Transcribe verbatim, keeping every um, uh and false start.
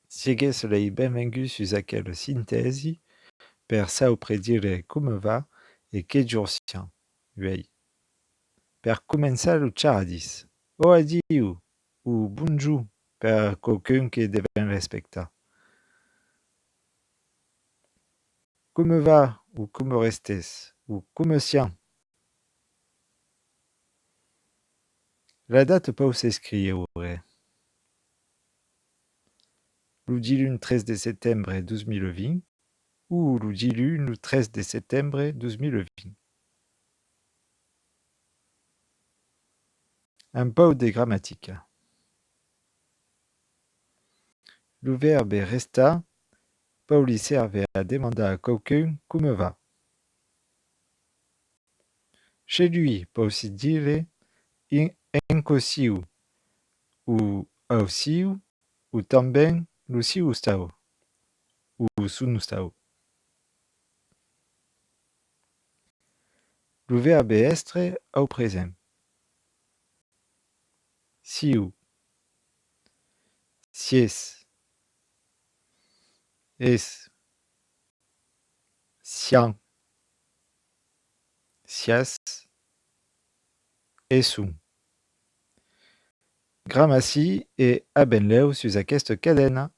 Sigues lei benvenguts sus aquela sintèsi per saupre dire coma va e que jorn siam uèi. Per començar lo charadís, o adiu o bonjorn per quauqu'un que devèm respectar. Coma va o coma restes o coma siam? La data pòu s'escriure lo diluns tres de setembre dos mila vint o lo diluns lo tres de setembre dos mila vint. Un pauc de gramatica. Lo vèrbe restar pòu li sèrver a demandar a quauqu'un coma va. Chez lui pòu si dire en, en cò siu, o au siu, o tanben lo siu ostau, o son ostau. Lo vèrbe èstre au present. Siu, sies, es, siam, siatz e son. Gramací e a benlèu sus aquesta cadena!